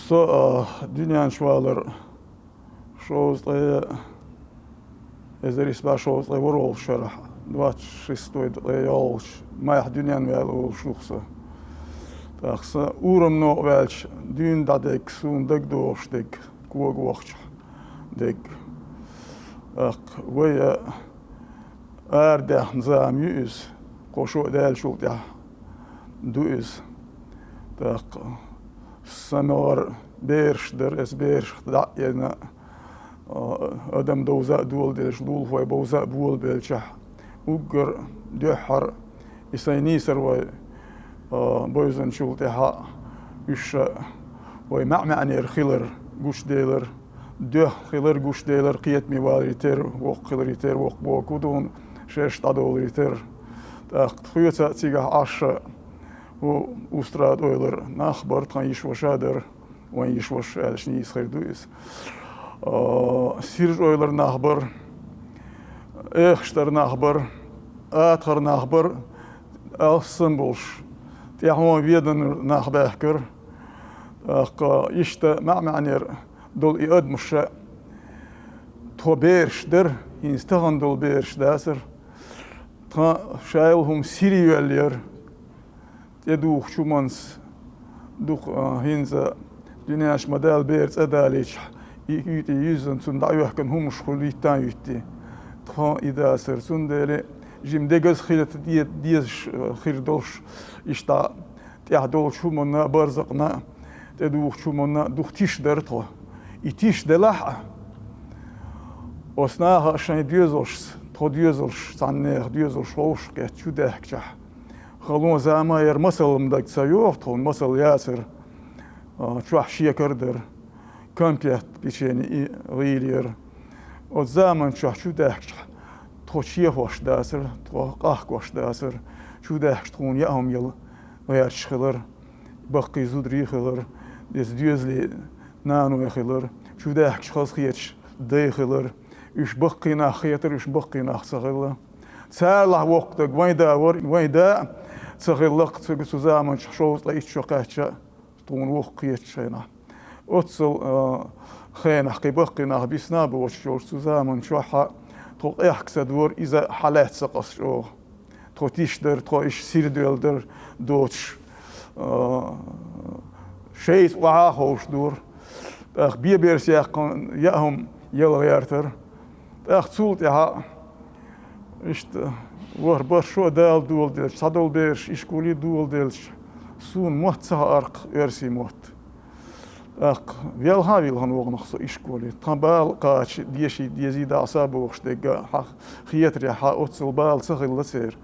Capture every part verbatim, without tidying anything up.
Со, а, дуьнен чу валар шовзткъе, эзар исс бӀе шовзткъе ворхӀалгӀачу шарахь, двадцать шестой ткъе йолчу майхь дуьнен ваьлла волуш ву-кх со. ТӀаккха сан урамно а ваьлча, дуьйна дӀадерг, суна дагадогӀуш дерг, кога вахча дерг. ТӀаккха вай, а, арадаьхна зама ю иза, кхо шо а даьллачул тӀаьхьа ду иза. ТӀаккха сан могӀара бераш дара, аса берашка дӀа а енна, а, адам довза а доладелча, лулахой бовза а болабелчахь, уггар дуьххьара и сайн нийсархой, а, бевзанчул тӀаьхьа уьш ша вай маьӀ-маьӀнера хилар гучуделар, дуьхьа хилар гучуделар, кхетаме валаре терра, воккха хиларе терра, воккха бохург ду-кх, шаьш дӀадовларе терра. ТӀаккха тхоьца а цигахь Ӏаш ша ву Устрада-Эвлара нах бара, тхан йиша-ваша дара, вайн йиша-ваша аьлча нийса хир ду иза. А, Сиржа-Эвлара нах бара, Эхаштара нах бара, Атхара нах бара, алссам болуш, тӀаьхьо Веданара нах баьхкира. ТӀаккха иштта маьӀ-маьӀнера долу и адамаш ша тхо бераш дара, хӀинца тахана долу бераш дацара. Тхан шайла хӀума сире йоьллера. ТӀедухучу хӀуманца дукха, а, хӀинца дуьнен чу ма-дарра бер цӀа далийча, и уьйтӀе юьззина цунна дӀаоьхкина хӀумаш хуьлу йиттан а йитте. Тхан и дацара, цундела жима дегаза хилийта де-, дезаш, а, хир долуш, иштта тӀехь долчу хӀуманна а, барзакъна а, тӀедухучу хӀуманна а дукха тиша дара тхо. И тиша делахь а, оцу наха а шайн доьзалшца, тхо доьзалш, цхьаннех доьзалш вовшахкхетта чу даьхкичахь, хало зама яра, масал-м дага ца йогӀу тхуна, масал яцара, а, чохь шекар дара, конфет, печенье и гӀийла яра. Оцу заман чохь чу даьхкичахь, тхо чехош дацара, тхо къахкош дацара, чу даьхкича тхуна яа хӀума яла гӀерташ хилар, баккхий зударий хилар, иза доьзале наной хилар, чу даьхкича хазахеташ дай хилар, уьш баккхий нах хетара, уьш баккхий нах ца хилла. Царалахь воккха дерг вайн да вара, вайн да а ца хилла-кх цу, цу заман чохь шовзткъе итт шо кхаьчча, тхуна воккха хетачу хенахь. Оццул, а, хенахь кхин баккхий нах бисна а боцуш йолчу цу заман чохь а тхо къехка ца дора, иза хьалаьцна ца къаса чӀогӀа. Тхо тиша дара, тхо иштта сирдоьлла дара доцуш, а, шайца охьа а ховшадора. ТӀаккха бен-берс яьккхина яа хӀума яла гӀертара. ТӀаккха цул тӀаьхьа иштта вахара бархӀ шо а Дала доладелча, цхьадолу бераш ишколе а доладелча, суна мотт ца хаьара-кх, оьрсийн мотт. ТӀаккха велха а вилхина вогӀу-кх со ишколе. Тхан бала кхача, деши, дезий, дӀаса а бохуш дерг а хьан хетарехь, оццул бала ца хилла церан,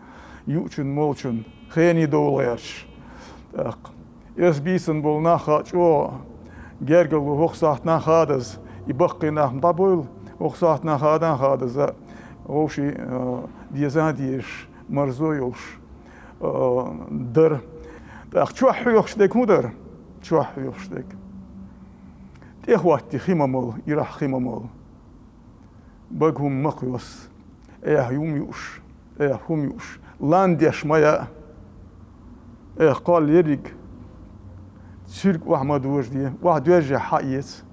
юучун-молчун, хений довла гӀерташ. ТӀаккха иза бийцина болу нах а чӀогӀа гергарло, хӀокху сахьтана хадаза, и баккхий нах-м дӀабойла, хӀокху сахьтана хадан хадаза, вовшийн, а, деза а дезаш, марзо а йолуш, а, дара. ТӀаккха чохь хьоьхуш дерг хӀун дара? Чохь хьоьхуш дерг. ТӀехӀотти хи ма мала, ирахь хи ма мала. Бага хӀума ма кхоьссу, эхь хӀума юуш, эхь хӀума юуш, лан деш ма яа. Эхь кхолла ерриг, цуьрг охьа ма дожаде, охьа доьжжехь хьаэца.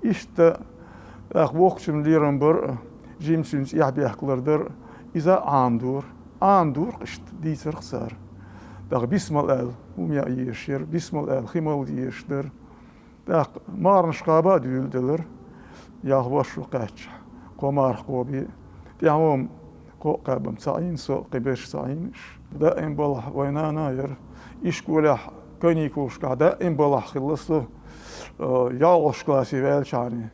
Иштта, тӀаккха воккхачун лерам бар а, жимачуьнца эхь бехкалар дар а, иза а Ӏамадора. Ӏамадора-кх иштта, дийцара-кх цара. ТӀаккха бисмал аьлла хӀума яа езаш яра, бисмал аьлла хи мала дезаш дара. ТӀаккха марханаш кхаба а дуьйладелара, ялх-ворхӀ шо кхаьччахь, кхо марха кхобе. ТӀаьхьо-м кхо а кхаьбна ца Ӏийна со, кхин берш ца Ӏийна уьш. Даим балхахь вайн нана а яра. Ишколехь каникулашкахь даим балхахь хилла со, а, ялхалгӀачу классе ваьллачхьана.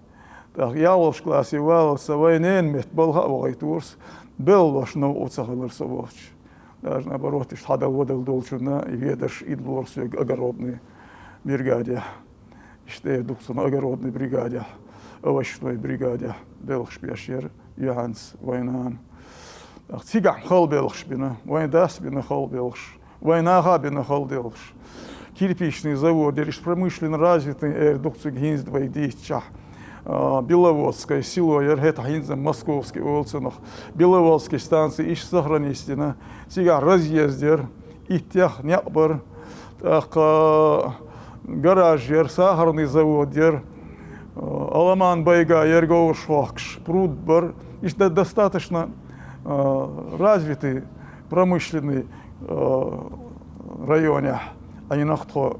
ТӀаккха ялхалгӀачу классе валлалц вайн ненан метта балха а вахийтора со, белхалош новкъа ца хилира со волчу. Даже наоборот, иштта хьадала-вадала долчунна и ведарш идалора соьга огородный бригадехь. Иштта эр ду-кх цунах огородный бригадехь, овощной бригадехь белхаш беш яра юьхьанца вайн нана. Цигахь-м хала белхаш бина, вайн дас бина хала белхаш, вайн наха бина хала белхаш. Кирпичный завод яра, иштта промышленно развитый эр ду-кх цуьнга хӀинца вайга дийцчахь. А, Беловодское село яра, хӀетахь хӀинца Московский олу цунах. Беловодский станци иштта сохранить дина. Цигахь разъезд яра, иттех некъ бара. ТӀаккха Гараж яр, сахарный завод яр, э, аламан байга яр говраш хохкаш, пруд бар. Иштта достаточно, э, развитый промышленный, э, районехь, а не нах тхо,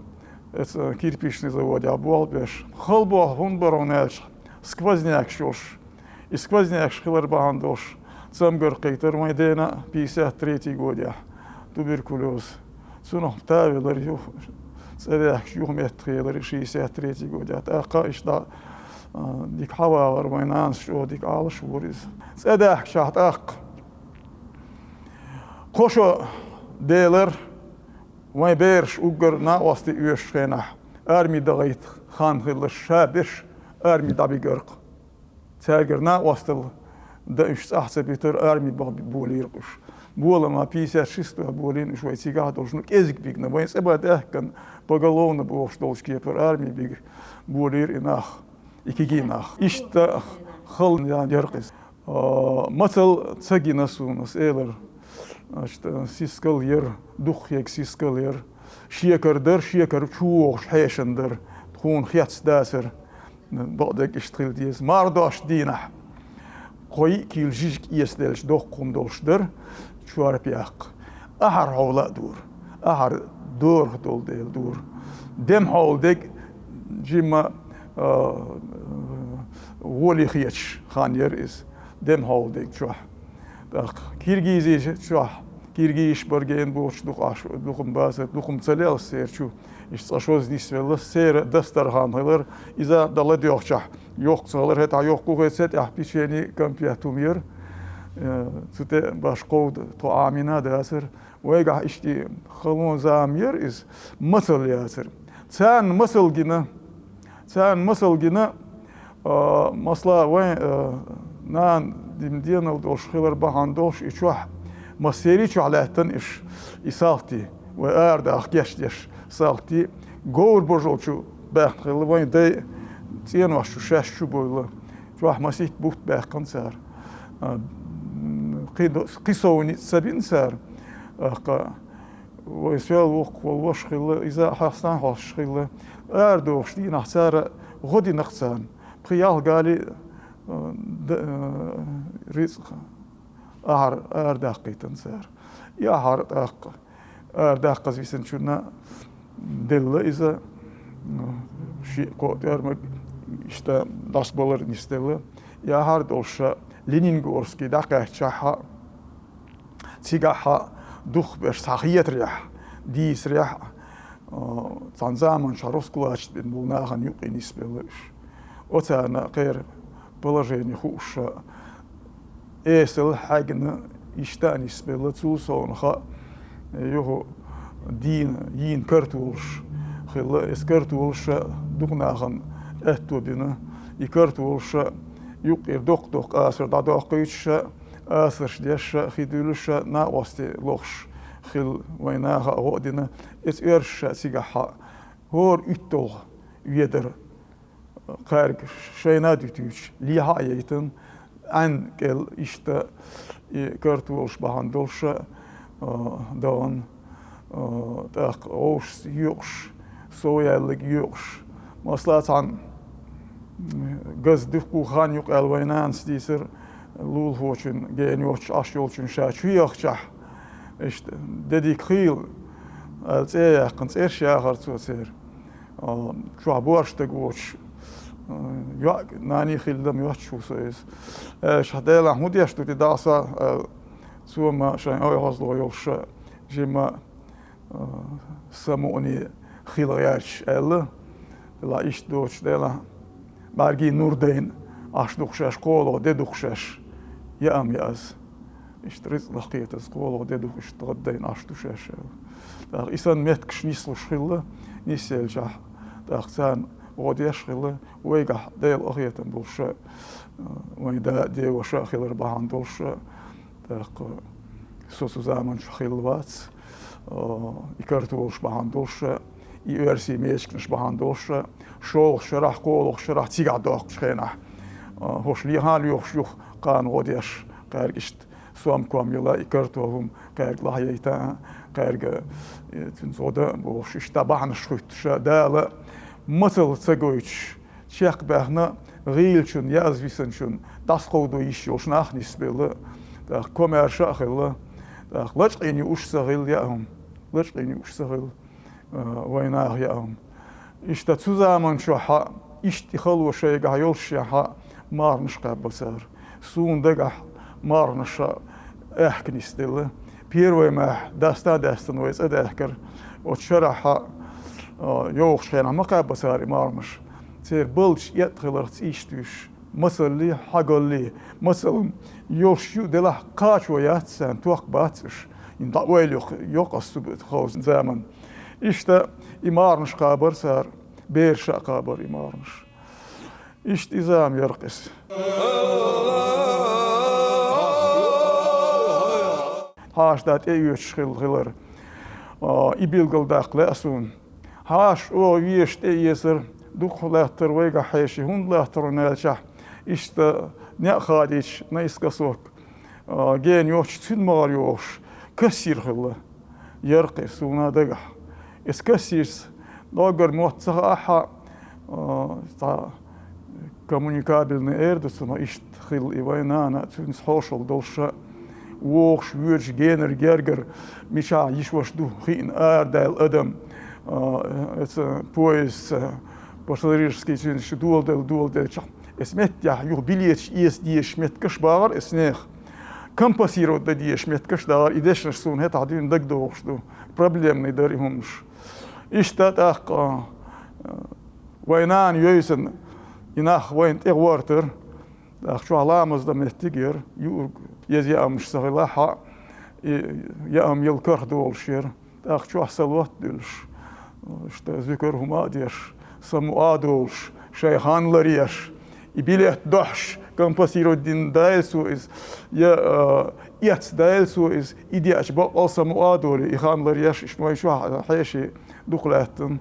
эца кирпичный заводехь болх беш. Хала болх хӀунда бар хьуна аьлча, сквознякаш йолуш. И сквознякаш хилар бахьана долуш цамгар кхийтар вайн дена пятьдесят третий годехь, туберкулез. Цунах тавелар юха, цӀе даьхкича юха меттахъелар шестьдесят третий годехь. ТӀаккха иштта, а, дика хьавалар вайн нанас чӀогӀа дика Ӏалаш вора иза. ЦӀе даьхкичахь тӀаккха кхо шо делар, вайн бераш уггар накъостий оьшучу хенахь арми дахийта хан хилла, ша берш арми дӀабигар-кх. Цаьргара накъостал дан уьш цӀахь ца битара, арми баха болийра уьш. Болама пятьдесят шестой болийна уьш вай цигахь долуш, ну, кӀезиг бигна, вайн цӀе бан даьхкина, поголовно бохуш долчу кепара арми бига болийра и нах, и кегий нах. Иштта хала ян яр-кх иза. А, мацалла ца гина суна, ас элира. Значит, сискал яр, дукхахьега сискал яр. Шекара дара, шекара чу вогӀуш хьешана дара. Тхуна хецна дацара. Бакъдерг иштта хила деза. Мархадош дийнахь кхо-йиъ кийла жижиг эцаделча доккха хӀума долуш дара, чорпа яккха. Ахьар хьовла а дора. Ахьар дорах долу дела дора. Дем хьовла дерг жимма, а, гӀоле хеташ хан яра иза. Дем хьовла дерг чохь. ТӀаккха Киргизия чохь, киргизаш бара гена бохуш дукха Ӏаш, дукха-м бацара, дукха-м ца лелла церан чу. Иштта цкъа шозза нисвелла, церан дастархан хилар, иза дӀа ладоьгӀчахь, йоккха ца хилар, хӀетахь йоккха хӀе, цу тӀехь печени, конфет хӀума яра. Э, цу тӀе баш кховда тхо Ӏамийна а дацара. Вайгахь иштта халон зама яра иза, мацалла яцара. Царна мацалла гина, царна мацалла гина, а, масала, вайн, а, нана дина денал долуш хилар бахьана долуш, и чохь, массерий чохь лаьттина иш, и салти, вай арадаха гечдеш салти, говр божал чу баьхна хилла, вайн дай цӀенош чу шаьш чу бевлла. Чохь масийтта бутт баьккхина цара. А, кхин до-, кхин сов ницкъ ца бина цара. ТӀаккха вай сел воккхах волу ваша хилла, иза а хьастан хьостуш хилла. Арадохуш дийнахь цара гӀо дина-кх царна. Пхи-ялх гали, а, д-, а, рицкъ ахьар арадаккхийтина цара. И ахьар тӀаккха арадаккхаза висинчунна делла иза, шиъ-кхоъ тӀоьрмаг иштта дӀасабалар нисделла. И ахьар долуш Ленингорский дӀакхаьччахьа, цигахьа духхьаберш цхьа хетарехь, дийцарехь, а, цхьана заманчохь раскулачить бина болу нахана юкъе нисбелла уьш. Оцарна кхеран положение хууш, эсала хьаьгна иштта а нисбелла, цул совнаха юха дийна, йийна картолаш хилла. Эс картолаш дукха нахана аьтто бина. И картолаш юккъера доккха-доккха асар дӀадоккхуьйтуш, асарш деш, хи дуьллуш, накъостий лохуш хилла, вайн наха а гӀо а дина. Эца оьрсаша цигахьа хӀора уьтталгӀа ведар кхаьрга шайна а дуьтуьйтуш, лехьа а яйтина, Ӏаьнна кӀел иштта и картолаш бахьана долуш, а, дахана, а, тӀаккха овшашца йоькъуш, сов яьлларг йоькъуш. Масала, цхьана газа дуккха хан ю-кх аьлла вайн нанас дийцар, лулахочун гена йоцуш Ӏаш йолчун ша чу яхчахь, иштта, де дика хийла, аьлла, цӀе а яьккхина, цӀераш яхара цо церан. А, чохь борша стаг воцуш, а, йоӀ, нана хилла ма йоццуш ву со иза. Аьлча, Делахь, хӀун деш ду те, дӀаса, а, цо ма шайн ойхьазло йолуш, жимма, а, самукъане хила гӀерташ аьлла. Делахь, иштта доцуш, Делахь, бӀаьргийн нур дайна Ӏаш ду-кх шаьш, кхоалгӀа де ду-кх шаьш, яа-м яа ас. Иштта рицкъ лахкхетаза кхоалгӀа де ду-кх, иштта гӀаддайна Ӏаш ду шаьш аьлла. ТӀаккха и санна меттигаш нислуш хилла, нисъелчахь, тӀаккха царна гӀо деш хилла, вайгахь Делан къахетам болуш, а, вайн да а, деваша а хилар бахьана долуш, а, тӀаккха со цу заманчохь хилла вац, а, и картолаш бахьана долуш, а, и оьрсийн мечигнаш бахьана долуш, а, шолгӀачу шарахь, кхоалгӀачу шарахь цигахь доккхучу хенахь, а, хӀорш лехьа а лоьхуш юха кхана гӀо деш, кхаьрга иштта сом-ком йила, и картол хӀума кхаьрга лахьяйта, Кхаьрга, э, цуьнца гӀо дан а бохуш, иштта бахьанаш хуьттуш, Дала мацалла ца гойтуш, чекхбаьхна гӀийлачун, язвисанчун дӀасакховдо йиш йолуш нах нисбелла, тӀаккха комаьрша а хилла, тӀаккха лачкъийна юуш ца хилла яа хӀума, лачкъийна юуш ца хилла, а, вайн наха яа хӀума. Иштта цу заманчохь а, иштта и хало шайгахь йолуш шен хьа, марханаш кхаьбба цара. Суна дагахь марханаш аьхка нисделла. Первый махь даста а даьстина вай цӀа даьхкира. Оцу шарахь а, а, йогӀучу хенахь ма кхаьбба цара и марханаш. Церан балдаш эттӀа хиларх цӀийш туьйсуш. Мацаллий, хьагаллий, мацалла йолуш ю делахь кхачо яц царна, ток бац уьш. ХӀинца дӀа ойла йоккху, йоккху ас цу хоза заман. Иштта и марханаш кхабар цара, бераша а кхабар и марханаш. Иштта и зама яра-кх иза. Хьаша да тӀеоьцуш хилла хилар. А, и билгалдаккха лаьа суна. Хьаша чӀогӀа везаш тӀеэцар, дукха латтар вайгахь хьеший, хӀунда латтар аьлчахь, иштта неӀ хадийча, наискосок, а, гена йоцуш цуьнан могӀара йогӀуш, кассир хилла. Яра-кх и суна дагахь. Иза кассирца доггара мотт ца хаахь, а, цхьа коммуникабельный эр ду цунах, иштта хилла и вайн нана, цуьнца хьошалла долуш а, вогӀуш, воьдуш, генара гергара, мичахь йиш-ваша ду хиъна арадаьлла адам, а, эца поездца, пассажирский цуьнца доладелла, доладелчахь, эца меттехь юха билеташ эца дезаш меттигаш багӀар эца нехан. Компенсировать дан дезаш меттигаш дагӀар, и дешнаш суна хӀетахь дуьйна дагадогӀуш ду. Проблемный дара и хӀуманаш. Иштта тӀаккха, а, вайн нана йовзана, и нах вайна тӀе гӀортар, тӀаккха чохь ламаз дан меттиг яра, юург еза яамаш ца хилахь а, и яам яла карах долуш яра. ТӀаккха чохь салот а дуьллуш, иштта зуькар хӀума а деш, самукъа а долуш, шайн хан ларъеш, и билет дохьуш, компенсировать дина дайла цо иза, я, а, эцна дайла цо иза, и деача баккъал самукъа а долий, и хан ларъеш, иштта вайн чохь хьеший дукха лаьттина.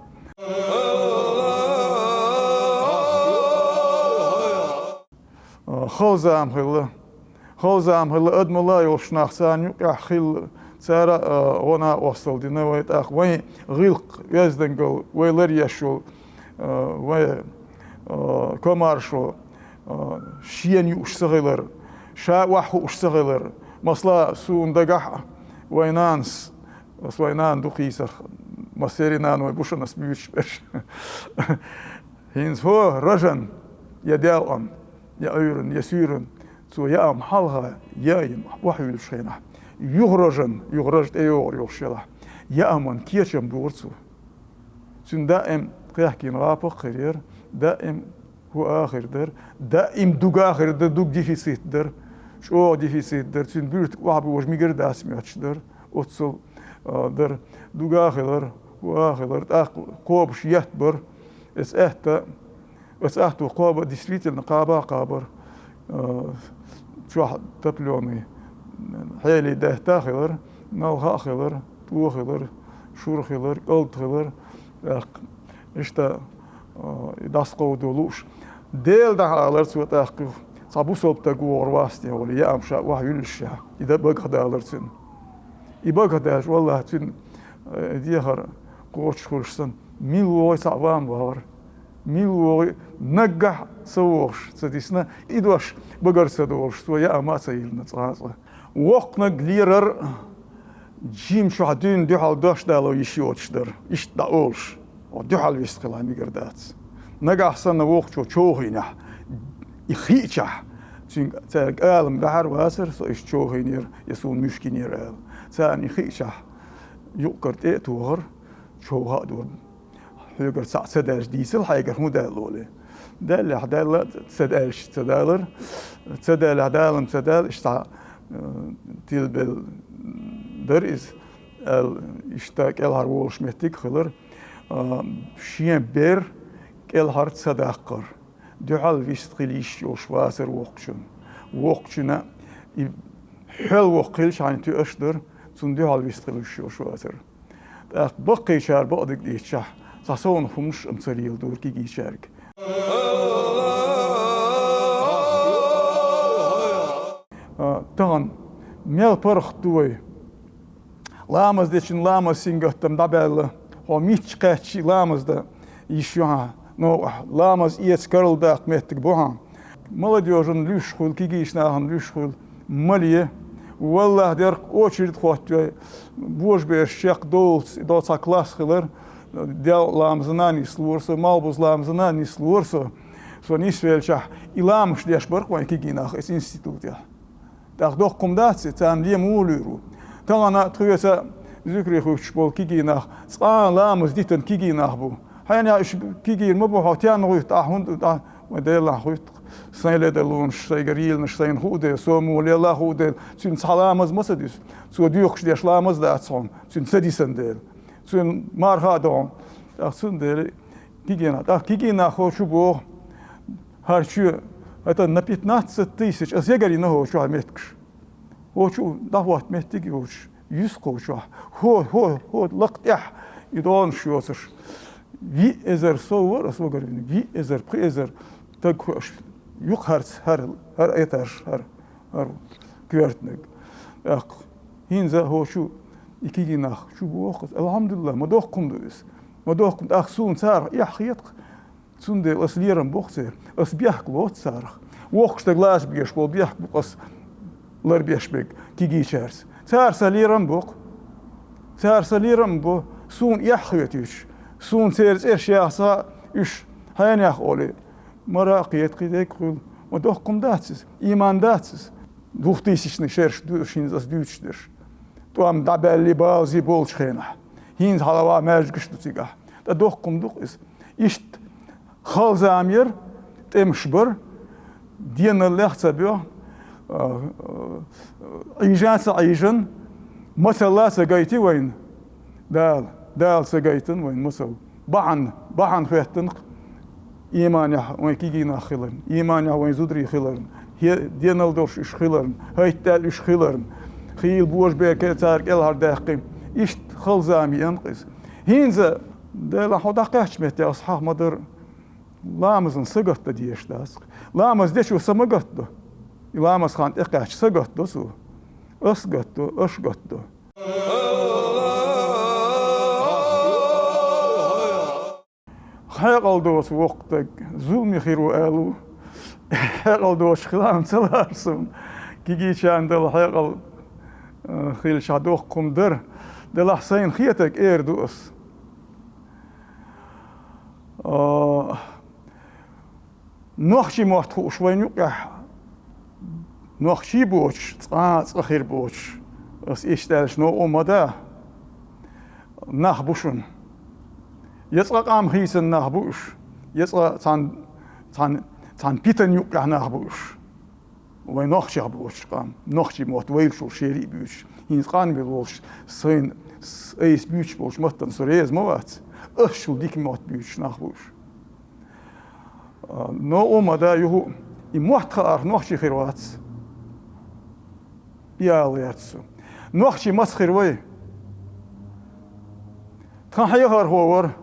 А, хала зама хилла. Хала зама хилла, адамалла а йолуш нах царна юкъехь хилла, цара а, гӀо-накъосталла дина вай, тӀаккха вайн гӀиллакх, оьздангалла, вай ларъеш йолу, а, вай, а, комаьршо, а, шена юуш ца хилар, ша охьахууш ца хилар. Масала, суна дагахь а, вайн нанас, ас вайн нана ду кхийсарх, массеран нана вай бу шуна ас буьйцуш берш. ХӀинца хӀо рожан, я делкъан, я Ӏуьйран, я суьйран, цо яам хьалха, яам охьавуьйлуш хенахь, юха рожан, юха рожа тӀейогӀур йолуш елахь, яаман кечам бора цо. Цуьнан даим кхехкийна гӀапа а хир яра, даим хӀу а хир дара, даим дуга а хир дара, дуга дефицит дара, чӀогӀа дефицит дара, цуьнан буьртиг охьабожа мегар дац моьттуш дара, оццул, а, дара, дуга а хилар, хӀу а хилар, тӀаккха кхобуш етт бара, эца аьтта, эца аьтто кхоба, действительно, кхаба а кхабар, а, чохь топлёный, хьелий даьтта а хилар, налха а хилар, тӀо а хилар, шура хилар, кӀалд хилар, тӀаккха иштта, а, и дӀасакховдо лууш. Дела дӀахьа алар цо тӀаккха, цхьа бусалба стаг вогӀур вац те вала, яам ша охьавуьллуш ша, и дан багах далар цуьнан. И багах даьлча, валлахӀи, цуьнан, э, дехар кхочуш хуьлуш санна, мила вогӀий цхьаъ ван вахара. Мила вогӀий, наггахь ца вогӀуш, ца дисна, и дош багара ца долуш, цо яама а ца йиллина цкъа а цкъа. Воккханиг лерар, жим чохь дуьйна дуьхьал дош дало йиш йоцуш дара, иштта дӀаолуш. Хьо дуьхьал вистхила мегар дац. Нагахь санна воккхачо човхийнехь, и хиъчахь, цуьнга цаьрга алам баьхьар вацара, со иштта човхийнера, я суна муьшкийнера ала. Царна и хиъчахь, юкъ кара тӀе а тохара, човха а дора. Хьоьгара цхьаъ ца даьлча дийцал хьайгара хӀун даьлла олий. Даьллехь даьлла, ца даьлча ца далар, ца даьллехь далам ца дала, иштта, э, тилбелла дара иза, аьлла, иштта кӀелхьара волуш меттиг а хилар. А, шен бер кӀелхьара ца даккхар, дуьхьал вистхила йиш йолуш вацара воккхачун. Воккхачунна и хьол воккха хилча хьайна тоьаш дара, цунна дуьхьал вистхила йиш йолуш вацара. ТӀаккха баккхийчара бакъдерг дийцчахь, цхьа совнаха хӀуманаш а ца леладора кегийчаьрга. А, тахана мел паргӀат ду вай. Ламаз дечун ламаз сингаттам дӀабаьлла, хьо мичча кхаьччи ламаз дан йиш ю хьан. Ну, ламаз эца карладаккха меттиг бу хьан. Молодёжан луьш хуьлу, кегийчу нахана луьш хуьлу, мале. Валлахь, дерг очередь хоттайой, божабераш чекхдоллуц, и доцу цхьа класс хилар, Дел ламазана нислора со, малхбуза ламазана нислора со. Со нисвелчахь, и ламазаш деш бара вайн кегий нах эцу институтехь. ТӀаккха доккха хӀума дац и, царна ле муха луьйр ву? Тахана тхоьца зуькаре хуьттуш болу кегий нах, цкъа а ламаз дитина кегий нах бу. Хьенех уьш кегийра ма бу, хьо тенна гӀуьтту, ахь хӀунда, ахь, вайн Делахь гӀуьтту. Сайн ледарлонаш, сайгара йийланаш сайна хуу дела, со муха лелла хуу дела, цуьнан цхьа ламаз ма ца дуьсу. Цо доьхуш деш ламаз дац хьуна, цуьнан ца дисина дела. Цуьнан марха а ду хьуна. ТӀаккха цундела кегий нах, тӀаккха кегий нах хӀокху чу боху, хӀара чоь, это на пятнадцать тысяч, аса ягарйина хӀокху чохь меттигаш. ХӀокху чу дӀахӀотта меттиг а йоцуш, юьсу кхочохь, хӀо, хӀо, хӀо, лакха тӀехь и догӀанаш йоцуш. Виъ эзар сов вара аса вагарвина, виъ эзар, пхи эзар стаг хууш, юкъа хӀарца, хӀара, хӀара этаж, хӀара, хӀара коьртаниг. ТӀаккха хӀинца хӀокху чу и кегий нах чу боху аса. Алхьамдулиллах, ма доккха хӀума ду иза. Ма доккха хӀума, тӀаккха суна царах эхь хета-кх. Цундела аса лерам бо-кх церан. Аса бехк лоцу царах. Воккхачу стага лаца безаш болу бехк бу-кх аса ларбеш берг кегийчаьрца. Цара сан лерам бо-кх. Цара сан лерам бо, суна эхь хетуьйтуш. Суна церан цӀераш яха ца хаьа уьш, хьенех олий. Мара а кхета, кхин дерг а хуьлу. Ма доккха хӀума дац иза, ийман дац иза. Двухтысячный шераш ду хӀинца аса дуьйцуш дерш. ТӀом дӀабаьллий, балазий болчу хенахь. ХӀинца хьалаваха маьждигаш ду цигахь. ТӀаккха доккха хӀума ду-кх иза. Иштта хала зама яра, тӀемаш бара, деналлех а ца боьхна, а, а, Ӏийжа а ца Ӏийжина, мацалла а ца гайти вайна Дала, Дала ца гайтина вайна мацалла. Бахьана, бахьана хӀоьттина-кх ийманехь вайн кегий нах хиларна, ийманехь вайн зударий хиларна, хӀе-, деналла долуш уьш хиларна, хӀайтта аьлла уьш хиларна, хийла божабераш цара кӀелхьардаьккхина. Иштта хала зама еана-кх иза. ХӀинца, Дела, хьо дӀакхаьчча меттехь аса хьаха ма-дарра, ламазан са гатдан дезаш дац-кх. Ламаз дечо са ма гатдо. И ламаз хан тӀекхаьчча са гатдо цо. Ас гатдо, аша гатдо. Хьекъал доцу воккха стаг зуламе хир ву аьлла ву. Хьекъал доцуш хиларна ца лаьара суна. Кегийчарна дала хьекъал, э, хилча доккха хӀума дара. Делахь сайна хетарг эр ду ас. А, нохчийн мотт хууш вайна юкъехь нохчий боцуш, цкъа а цкъа хир боцуш, ас иштта аьлча новкъа ма да, нах бу шуна. Я цкъа къам хийцина нах бу уьш, я цкъа цхьана, цхьана, цхьана питана юкъехь нах бу уьш. Вайн нохчех боцуш къам, нохчийн мотт вайл шул шерий а буьйцуш, хӀинца къанвелла волуш, сайна с-, айса буьйцуш болчу маттана со реза ма вац, ас шул дика мотт буьйцуш нах бу уьш. А, новкъа ма да юха, и мотт хаарх нохчий хир вац. И ала гӀерта со. Нохчий маца хир вай? Тхан хьехархо вара.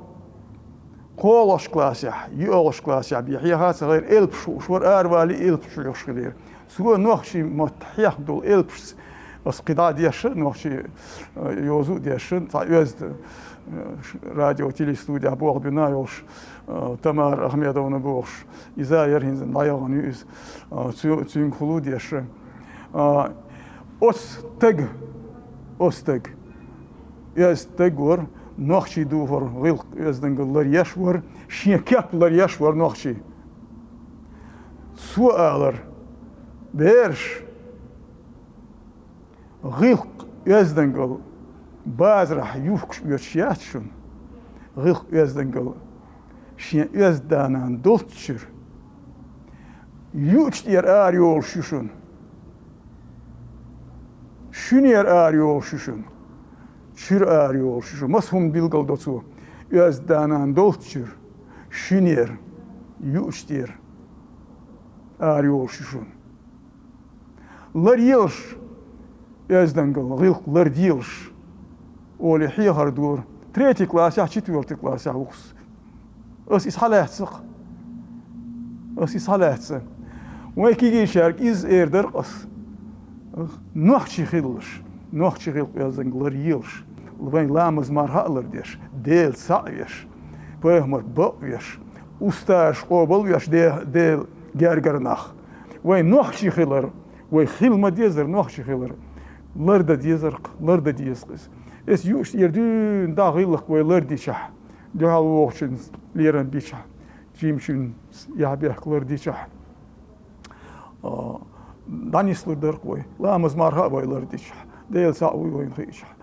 КхоалгӀачу классехь, йоьалгӀачу классехь бен хьеха а ца гӀайра, элпаш хууш вара, аравалий элпаш хьоьхуш хилира. Цо нохчийн мотт хьех долу элпашца ас кхин дӀа а дешна, нохчийн, э, йоза а дешна, цхьа оьзда, э, ш-, радио, телестудехь болх бина йолуш, э, Тамара Ахмедовна бохуш, иза а яра, хӀинца дӀаяхана ю иза, э, цу-, цуьнгахула а дешна. А, оцу стага, оцу стага, оьзда стаг вара, нохчий духар, гӀиллакх-оьздангалла ларъеш вара, шен кеп ларъеш вара нохчий. Цо алара: «Бераш, гӀиллакх-оьздангалла базарахь юхкуш оьцуш яц шуна, гӀиллакх-оьздангалла шен оьзда да-нана долччуьра юучу тӀера ара йолуш ю шуна. Шуьнера ара йолуш ю шуна. Чуьра ара йолуш ю шуна». Маса хӀума билгалдо цо. Оьзда да-нана долччуьра, шуьнера, юучу тӀера ара йолуш ю шуна. Ларъелаш, оьздангалла, гӀиллакх ларделаш, олий хьехар дора. Третий классехь, четвёртый классехь ву-кх со. Ас иза схьалаьцна-кх. Ас иза схьалаьцна. Вайн кегийчаьрга иза эр дара-кх ас. Нохчий хилалаш. Нохчийн гӀиллакх-оьзданг лар елаш, вайн ламаз-марха а лардеш, Дела цхьаъ веш, пайхамар бакъ веш, устазаш къоабал веш, Де-, Дела гергара нах. Вайн нохчий хилар, вай хила ма дезар нохчий хилар. Ларда дезар-кх, ларда деза-кх из. Эс юуш ер дуьйна дӀа гӀиллакх вай лардичахь, дуьхьал вогӀучун лерам бичахь, жимачун яхь-бехк лардичахь, а, дӀанислур дара-кх вай. Ламаз-марха а вай лардичахь, Дела цхьаъ вуй вайна хиъчахь,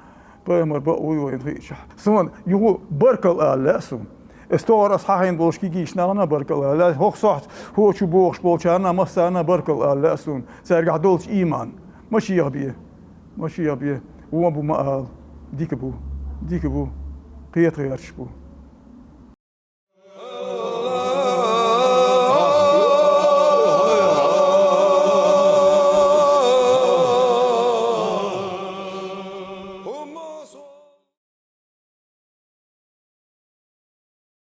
пайхамар бакъ вуй вайна хиъчахь. Суна юха баркалла ала лаьа суна. Эс тохара ас хьахийна болчу кегийчу нахана баркалла ала лаьа. ХӀокху сохьта хӀокху чу богӀуш болчарна массарна баркалла ала лаьа суна. Цаьргахь долчу ийман. Ма шеха бе. Ма шеха бе. Вон бу ма ала. Дика бу. Дика бу. Кхета гӀерташ бу.